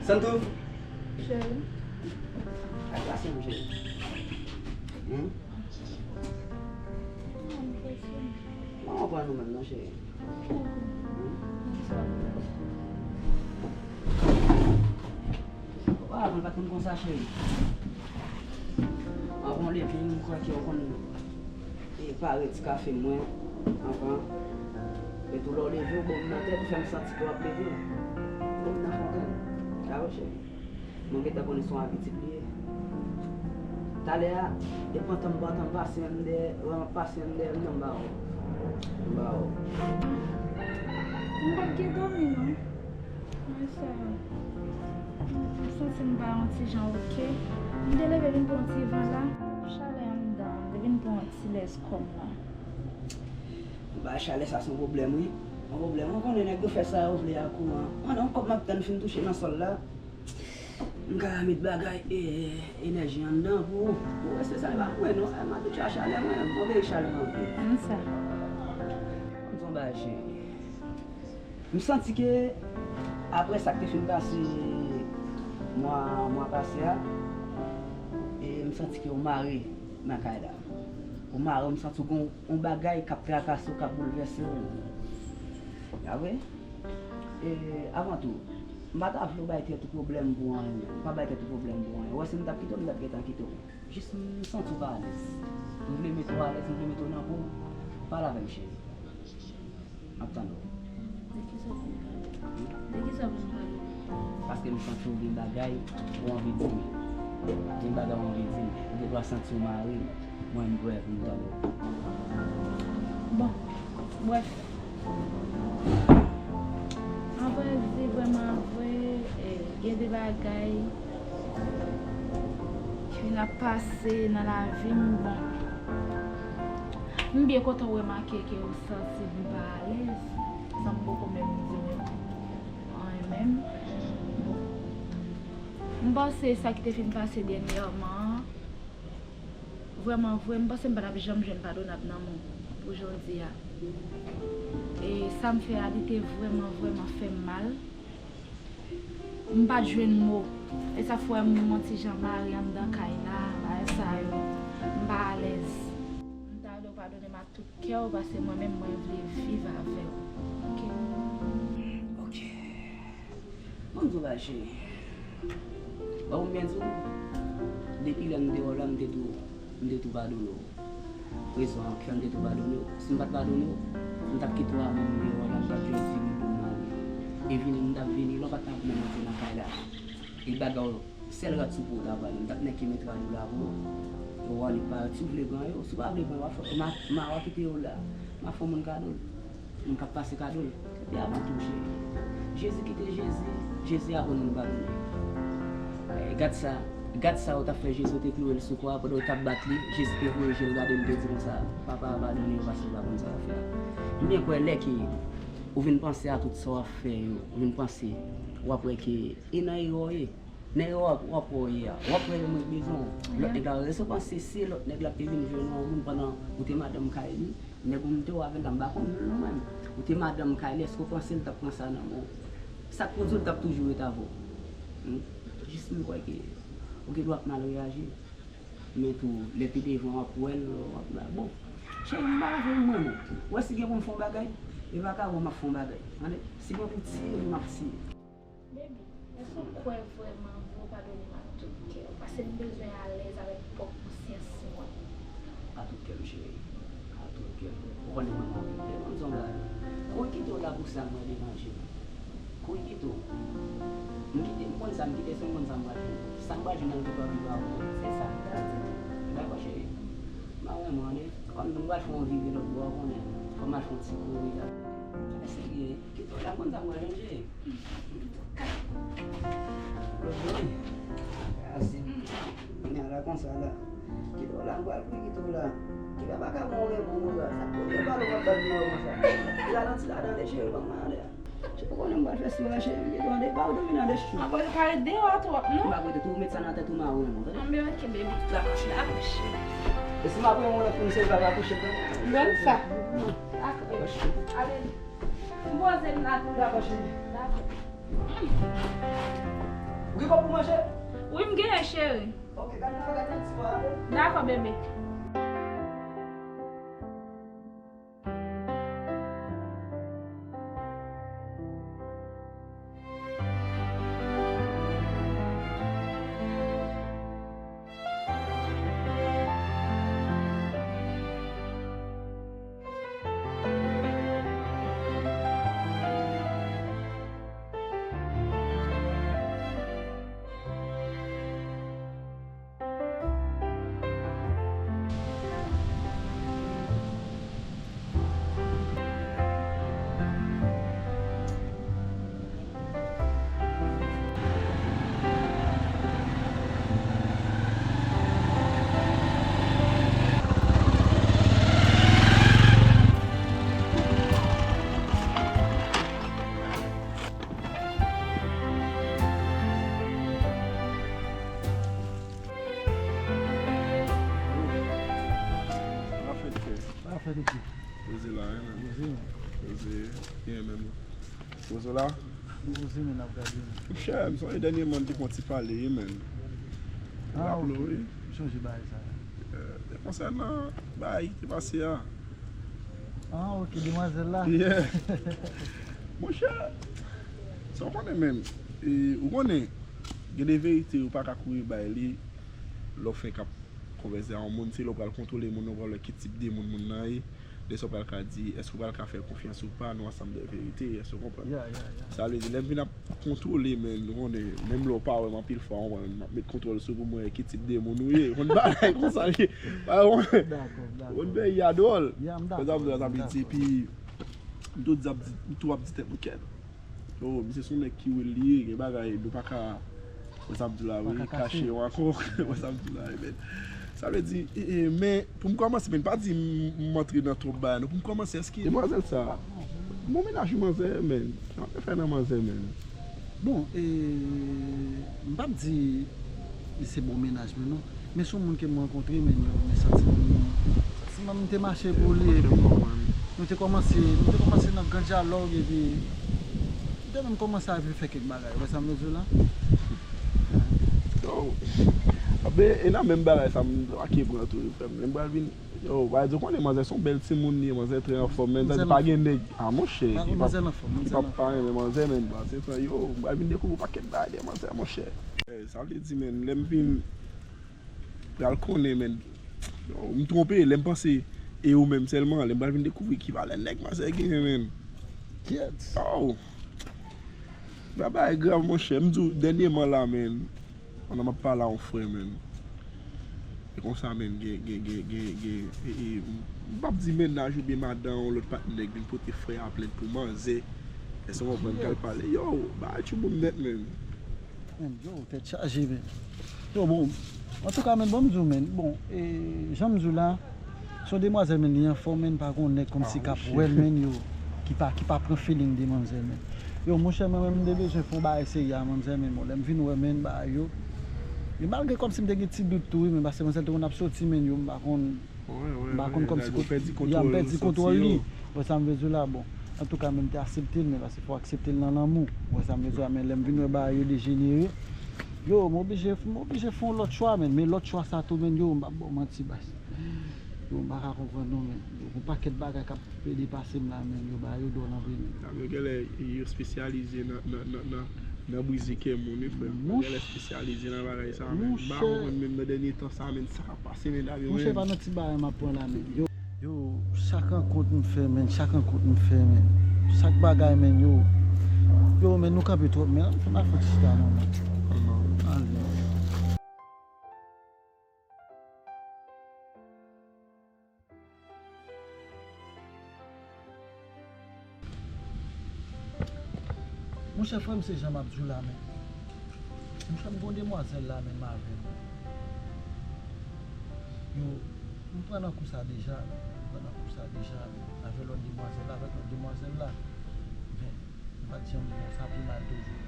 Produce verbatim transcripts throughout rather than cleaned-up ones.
Santo? Cheri. Ak pase m, cheri. Hmm? Manman pran nou menm non, cheri. Hmm? Wa, avan l pa t konn konsa, cheri. Avan w leve, m kwè ke w konn e pare ti kafe mwen, anvan. E tou lè w leve, w bon m nan tèt, ou fè m santi ke w ap leve. Bon m nan fontann. Dakò, cheri? Mwen gentan konnen se yon apitit li ye. Talè a, e pantan m pantan m pase menm dèyè, wè m ap pase menm dèyè l nan m ba w. M ba w. M pa t gen dòmi non. Mwen sa, m santi m pa yon ti jan oke. M te leve vin pran yon ti van la. Chalè anndan, m te vin pran yon ti lèz kò m la. Ba chalè sa se yon pwoblèm wi. Yon pwoblèm. Ou konnen nèg yo fè sa yo vle ak ou an. Pandan yon kòb m ap tann fin touche nan sòl la. M ka met bagay e, enèji anndan pou, pou reste sa e pa mwen non. M abitye a chalè mwen, m obeye chalè m anpil. Konn sa. M di yon bagay cheri. M santi ke apre sa k te fin pase mwa, mwa pase a, e m santi ke w mare nan kay la. Ou mare, m santi w gen yon bagay k ap trakase w, k ap boulvèse w. A vre? E, avan tou, m pa ta vle w bay tèt ou pwoblèm pou anyen. M pa bay tèt ou pwoblèm pou anyen. Ou wè si m t ap kite w, m t ap gentan kite w. Jis m santi w pa alèz. M vle mete w alèz, m vle mete w nan po w. Pale avè m, cheri. M ap tande w. De kisa w vin pale? De kisa w vin pale? Paske m santi w gen bagay ou anvi di m. Gen bagay ou anvi di m. Ou gendwa santi w mare. Mwen m prè pou m tande w. Bon, brèf. An vrè di, vrèman vre, eh, gen de bagay ki vin ap pase nan lavi m, bon. M byen kontan w remake ke w santi m pa alèz, san m poko menm di w anyen menm. Bon. M panse sa ki te fin pase dènyèman an, vrèman vre, m panse m pa t ap janm jwenn padonab nan men w pou jan w di a. E sa m fè a, li te vrèman, vrèman fè m mal. M pa t jwenn mo. E sa k fè m yon ti jan mare anndan kay la, bagay sa yo. M pa alèz. M ta vle w padone m ak tout kè w, paske mwen menm, mwen vle viv avè w. Oke? Oke. Bon, m di w bagay, cheri. Bon, m byen di w, depi lè m te wè w la, m te tou, m te tou padone w. Rezon an k fè m te tou padone w. Si m pa t padone w, m t ap kite w avan m te wè w la, m t ap jwenn figi w pou m ale. E vini m t ap vini, lè w pa t ap menm antre nan kay la. E bagay w, sèl rad sou po w ta pral, m t ap nèk ki met rad ou la pou ou. Ou ale parèt, si w vle pran yo, si w pa vle pran yo, w a fè, m a, m a, w a kite yo la. M a fè yon moun kado l. Moun k ap pase kado l. Epi avan tou, cheri, Jezi kite Jezi, Jezi aprann moun padone. Eh, gad sa, gad sa yo t ap fè Jezi, yo te kloure l sou kwa a, pandan yo t ap bat li, Jezi te voye je l gade l, te di konsa, Papa, padone yo, paske yo pa konn sa y ap fè a. M byen kwè lè ke ou vin panse a tout sa w ap fè yo, ou vin panse, w ap wè ke e nan erè w ye. Nan erè w ap, w ap wè w ye a. W ap wè yo mwen bezwen w. Lòt nèg la, resevan se, se lòt nèg la k te vin jwenn yon moun pandan ou te madanm kay li. Nèg ou m te wè avè l la, m pa konn non mwen menm. Ou te madanm kay li, èske w panse l t ap pran sa nan men w? Sa k pou di w l t ap toujou ret avè w? Hmm? Jis m kwè ke ou gendwa ap mal reyaji. Men tou, lè pi devan w ap wè l, w ap la. Bon, cheri, m pa vle mwen non. Ou wè si gen pou m fè yon bagay, e pa ka wè m ap fè yon bagay. Tande? Si gen pou tiye, m ap tiye. Baby, èske w kwè vrèman vre w padone m ak tout kè w? Paske m bezwen alèz avèk pwòp konsyans mwen. A tout kè m, cheri. A tout kè m. Ou konnen mwen, mwen, mwen, mwen, mwen, mwen, kouri kite w la pou sa mwen deranje m. Kouri kite w. M kite, m konn sa, m kite san m konn sa m pral jwenn. Sa m pral jwenn nan kite w ap viv avè w. Se sa m pral di tou. Dakò, cheri. M a renmen w, tande. Kòm nou pral fè yon vire lòt bò, w konnen. Fò m al fè yon ti kouri la. Sa serye. Kite w la, m konn sa m pral jwenn, cheri. Lòt bò, wi. Asin. Kounye a la konsa la. Kite w la, m pral kouri kite w la. Ki papa ka bon renmen w konsa. Sa kote pale w ap bat deyò konsa. Ralanti la tande cheri, ban mwen ale. Cheri, ou konnen m pral fè sou la cheri, m kite w ande, pa w dòmi nan de chou. Mwen pa ret deyò a twòp non. M pa ret tou, ou met sa nan tèt ou, m a renmen w, tande. Anben, ok, baby. Dakò, cheri. Dakò, cheri. E si m ap renmen w lòt moun, se ou k ap akouche, tande. Bon sa. Dakò. Dakò, cheri. Ale. M poze m la tou. Dakò, cheri. Dakò. Ou gen kòb pou manje? Wi, m genyen, cheri. Ok, gade, gade, gade, ti bò la. Dakò, bebe. Sa fèt fè. Sa fèt epi. Poze la, wi, men. Poze, men. Poze, byen menm. Poze la. Poze, men, n ap gade, men. Monchè, m sonje dènyèman n te fè yon ti pale, wi, men. Ah, ok. Raple w, wi. M sonje bagay sa. Eh, te konsènan bagay ki te pase a. Ah, ok, demwazèl la. Yeah. Monchè, sa w konnen, men. E, ou konnen, gen de verite ou pa ka kouri bay li lè w fenk ap konvèse a yon moun, se lè w pral kontwole moun nan, w pral wè ki tip de moun moun nan ye. De sa w pral ka di, èske w pral ka fè l konfyans ou pa, nan ansanm de verite, èske w konprann? Yeah, yeah, yeah. Sa vle di, lè m vin ap kontwole, men, ou konnen, menm lè w pa wè m anpil fwa, w konprann, m ap met kontwòl sou pou m wè ki tip de moun ou ye. Ou konn bagay konsa l ye. Dakò, dakò. Ou konn peyi a dwòl. Yeah, m dakò. Sa vle di, m dakò. Epi, m tou di, m tou ap di tèt mwen kèt. Yo, misye se yon nèg ki real li ye, gen bagay nou pa ka, wè sa m di w la, wi, kache yo ankò. Wè sa m di w la, wi, men. Sa vle di, e, e, men, pou m kòmanse, men, pa di m, m antre nan twòp bagay, non. Pou m kòmanse, èske demwazèl sa, bon mennaj wi manzè, men. Sa w te fè nan manzè, men. Bon, e, m p ap di li se bon mennaj mwen, non. Men se yon moun ke m rankontre, men yo, men santiman m, santiman m te mache pou li, epi nou te kòmanse, nou te kòmanse nan gran dyalòg, epi m te menm kòmanse a vle fè kèk bagay, ou wè sa m vle di w la? Yo, abe, e nan menm bagay sa m remake pran tou, frè m. Menm pral vin, yo, pa di w konnen manzè se yon bèl timoun li ye, manzè trè anfòm, men sa di pa gen nèg. Ah, monchè, li p ap, li p ap pa renmen manzè, men, pase tan, yo, m pral vin dekouvri yon pakèt bagay de manzè, monchè. Eh, sa vle di, men, lè m vin pral konnen, men. Yo, m twonpe, lè m panse e ou menm sèlman, lè m pral vin dekouvri ki valè nèg manzè genyen, men. Kyèt. Oh. Bagay grav, monchè. M di w, dènyèman la, men, pandan m ap pale a yon frè, men. E konsa, men, gen, gen, gen, gen, gen, e, e, m p ap di mennaj oubyen madanm yon lòt patnè k vin pote frè a plent pou manzè. Èske w konprann k al pale? Yo, bagay tchouboum nèt, men. Men, yo, tèt chaje, men. Yo, bon, antouka, men, bon, m di w, men, bon, e, jan m di w la, se yon demwazèl, men, li anfòm, men, pa gen yon nèg kòmsi k ap wè l, men, yo, ki pa, ki pa pran feeling de manzè, men. Yo, monchè, mwen menm, m te bezwen fè yon bagay serye a manzè, men, bon, lè m vin wè, men, bagay yo, yo, malgre kòmsi m te gen ti dout tou, wi, men, paske manzè te konn ap soti, men, yo, m pa konn, m pa konn kòmsi, ya, m pèdi kontwòl li. Wè sa m vle di w la, bon. Antouka, men, m te aksepte l, men paske fò w aksepte l nan lanmou. Wè sa m vle di w la, men lè m vin wè bagay yo dejenere, yo, m oblije, m oblije fè yon lòt chwa, men, men lòt chwa sa tou, men, yo, m p ap ba w manti, baz. Yo, m pa ka konprann non, men. Yo, gon pakèt bagay k ap plede pase m la, men, yo, bagay yo dwòl anpil, men. Sa vle di, yo genlè, yo espesyalize nan, nan, nan, nan, nan brize kè moun, wi, frè m. Yo genlè espesyalize nan bagay sa, men. M pa konprann menm nan dènye tan sa, men, sa k ap pase, men, la, men. Monchè, pa nan ti bagay m ap pran la, men. Yo, yo, chak rankont m fè, men, chak rankont m fè, men, chak bagay, men, yo, yo, men, nou kanpe twòp, men, ann fè, ann fè ti chita, non, men. Ann, ann. Monchè, frè m, se jan m ap di w la, men. Monchè, m gon demwazèl la, men, m avè l. Yo, m pran nan kou sa deja, men. M pran nan kou sa deja, men. Avè lòt demwazèl la, avèk lòt demwazèl la. Men, m pa t janm bon, sa pi mal toujou.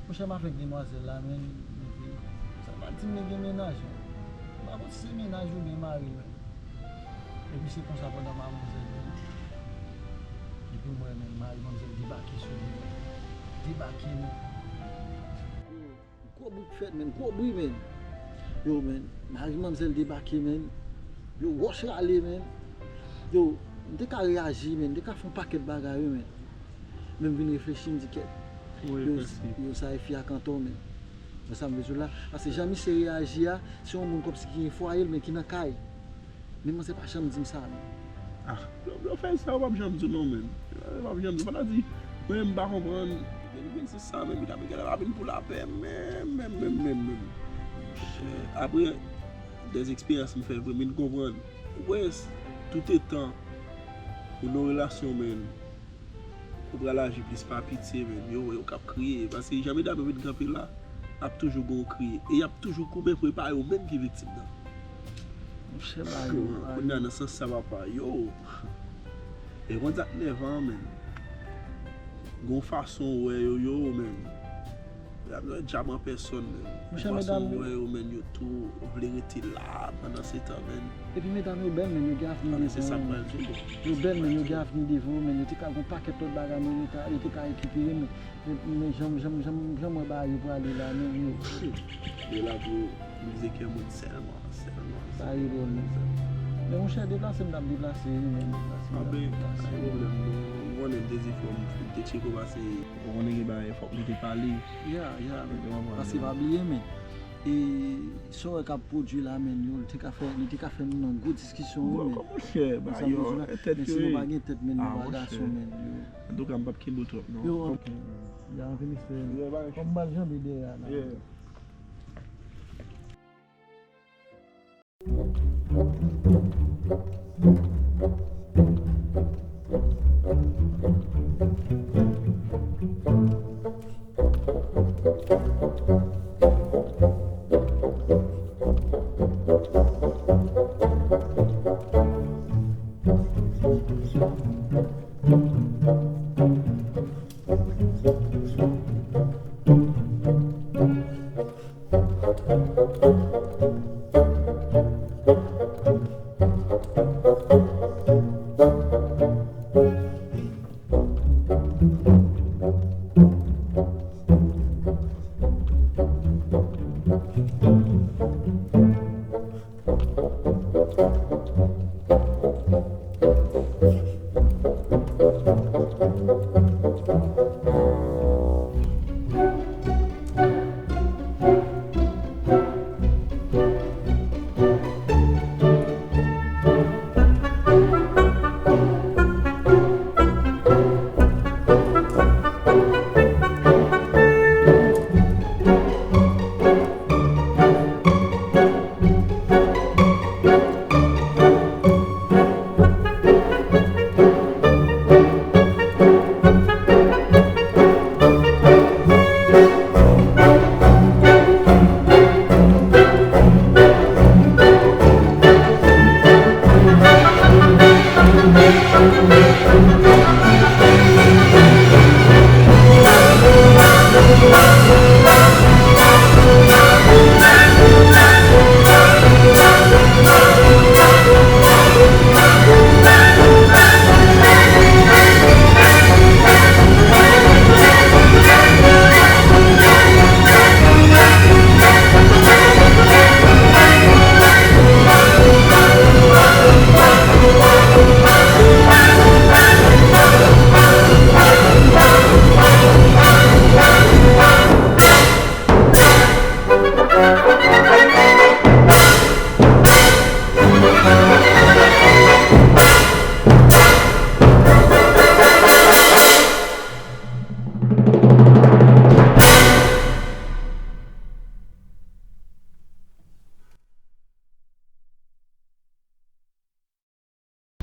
Monchè, m avèk demwazèl la, men, epi, sa pa di m gen mennaj, men. M pa konn si se mennaj oubyen mari, men. Epi se konsa pandan mamanzèl vini. Epi m wè, men, mari manzèl debake sou li, men. Debake, men. Gwo bri k fèt, men, gwo bri, men. Yo, men, mari manmzèl debake, men. Yo, wòch rale, men. Yo, m te ka reyaji, men, m te ka fè yon pakèt bagay, wi, men. Men m vin reflechi, m di, kèt. Yo, yo, sa e fi a kanto, men. Men sa m vle di w la. Paske jan misye reyaji a, se yon moun kòmsi ki gen fwaye l, men ki nan kay. Men manzè pa janm di m sa, men. Ah, lè, lè w fè sa, yo p ap janm di w non, men. Yo p ap janm di w. Pandan di, mwen menm m pa konprann. Depi vin se sa, men, li ta vin, genlè pa vin pou lapè, men, men, men, men, men. Monchè, apre dè eksperyans m fè, vre, m vin konprann. Ou wè, toutetan ou nan relasyon, men, ou pral aji plis pa pitye, men. Yo wè, yo k ap kriye. Paske jan medam yo vin kanpe la, ap toujou gen yon kriye. E y ap toujou kouben pou e pa yo menm ki viktim nan. Monchè, ba yo, ba yo. Kounye a, nan sans sa, papa, yo. E konn sa k nèvan an, men. Gon fason ou wè yo, yo, men. Y ap jwenn djab an pèsòn, men. Monchè, medam yo. Gon fason ou wè yo, men, yo tou vle rete la pandan se tan, men. Epi medam yo bèl, men, yo gen avni devan yo, men. Yo bèl, men, yo gen avni devan yo, men. Yo te ka gon pakèt lòt bagay, men yo te ka, yo te ka rekipere, men. Men, men jan, jan, jan, jan mwen ba yo prale la, men yo. Yo la pou brize kè moun sèlman, sèlman. Sa e dwòl, men. Men monchè, deplase m t ap deplase, wi, men deplase m t ap deplase. Anben, pa gen pwoblèm, non. M konnen m te di fò m te tcheke w pase. Ou konnen gen bagay, fòk nou te pale. Ya, ya, men. Paske pa bliye, men. E sa w wè k ap pwodui la, men, yo, li te ka fè, li te ka fè nou nan gwo diskisyon, wi, men. Monchè, ba yo, tèt yo, men si nou pa gen tèt, men, nou pa gason, men, yo. Antouka, m p ap kenbe w twòp, non. Yo, ok. Ya, anpil respè. Kòm m pral janbe dèyè a la.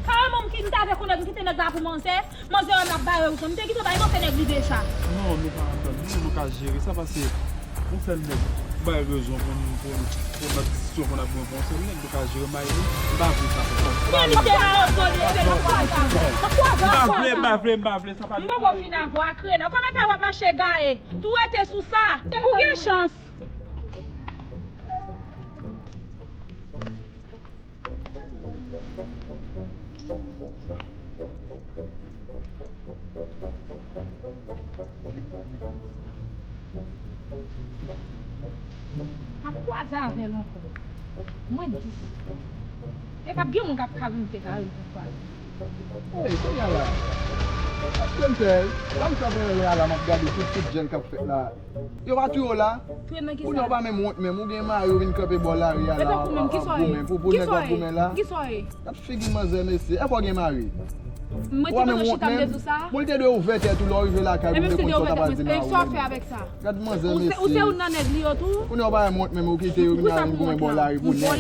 Kareman, m ki, m ta vle konnen m kite nèg la pou manzè, manzè wè m ap bare wout lan. M te kite w bay manzè nèg li deja. Non, nou pa antann, nou, nou ka jere sa, paske yon sèl nèg bay rezon pou n, pou n, pou n nan diskisyon, pou n ap goumen pou yon sèl nèg, nou ka jere may li. M pa vle sa, konprann. M pa vle. M pa vle, m pa vle, m pa vle, sa pa. M poko fin avwa krena. Kòman fè w ap mache gaye? Tou rete sou sa. Ou gen chans. M ap kwaze avè l ankò. Mwen di. E p ap gen moun k ap ka vin fè kare pou kwaze. Ey, kounye a la. Èske m fè, sa m fè premye lè a la, m ap gade tout, tout jèn k ap fèt la. Yo pa touye w la? Touye m nan ki sa? Kounye a w pa menm wont menm, ou gen mari, ou vin kanpe bò lari a la, w ap goumen pou, pou nèg w ap goumen la. Ki sa w ye? Gad figi manzè mesye, e fò gen mari. Mwen te kontan chita m te di w sa? Bon, li te dwe ouvè tèt ou lè w rive lakay pou m te konn sa w t ap al di mari w. E sa w fè avèk sa? Gad manzè mesye. Ou se, ou se youn nan nèg li yo tou? Kounye a w pa menm wont menm, ou kite yo vin al goumen bò lari pou nèg.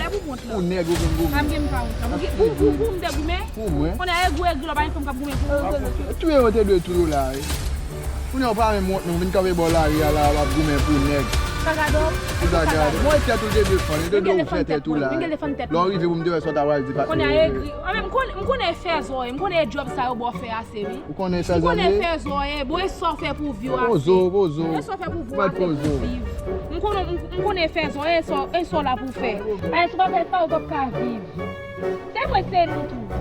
Pou nèg ou vin goumen. Pa m gen m pa wont la. Pou, pou, pou, pou m te goumen? Pou mwen. Kounye a egri egri la, pa gen fanm k ap goumen pou ou. Touye yo te dwe touye w la, wi. Kounye a w pa menm wont non, vin kanpe bò lari a la, w ap goumen pou nèg. Sa gade w? Ki sa gade? Mwen tèt ou te dwe fann, li te dwe ouvè tèt ou la. Lè w rive pou m te wè sa w ta pral di pa. Kounye a egri. An men m konnen, m konnen e fè zò ye, m konnen e djòb sa yo ba w fè ase, wi. Ou konnen e fè zò ye? M konnen e fè zò ye, bon e sa w fè pou vi w ase. Poze w, poze w. E sa w fè pou vi w ase pou viv. M konnen, m, m konnen e fè zò ye, e sa, e sa w la pou fè. Paske si w pa fè sa, ou p ap ka viv. Se mwen, se nou tou.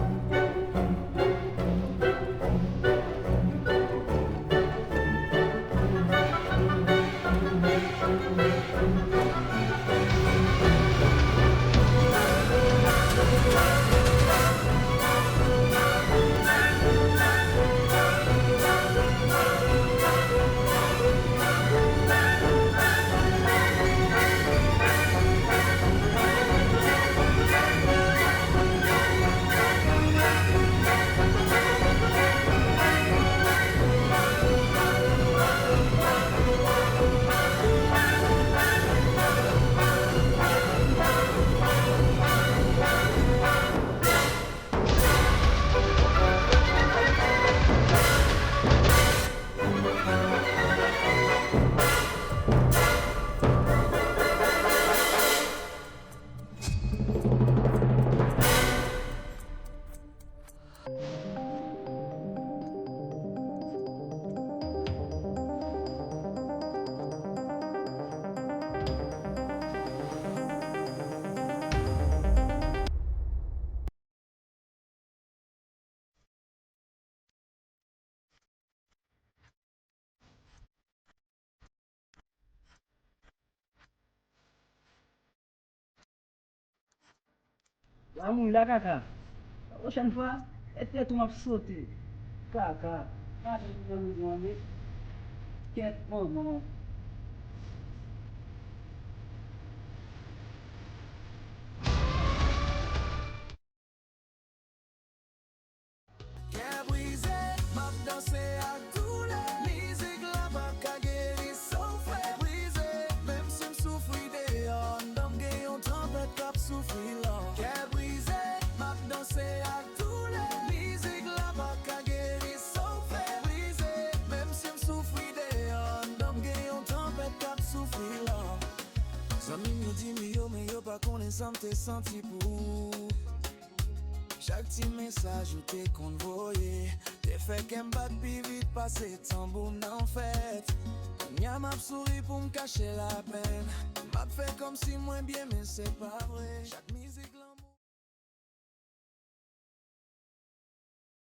Lanmou la kaka. Pwochèn fwa, e tèt ou m ap sote. Kaka. Kaka, kaka, kaka. Kèt manman. Kè brize, m ap danse ak doulè. Mizik la pa ka geri sa w fè brize. Menm si m soufri deyò, anndan m gen yon tanpèt k ap soufri la. Kè brize, m ap danse ak doulè. Mizik la pa ka geri sa w fè brize. Menm si m soufri deyò, anndan m gen yon tanpèt k ap soufri la. Zanmi m yo di m yo, men yo pa konnen sa m te santi pou ou. Chak ti mesaj ou te konn voye te fè kè m bat pi vit pase tanbou nan fèt. Kounye a m ap souri pou m kache lapenn. M ap fè kòmsi mwen byen, men se pa vre. Chak mi-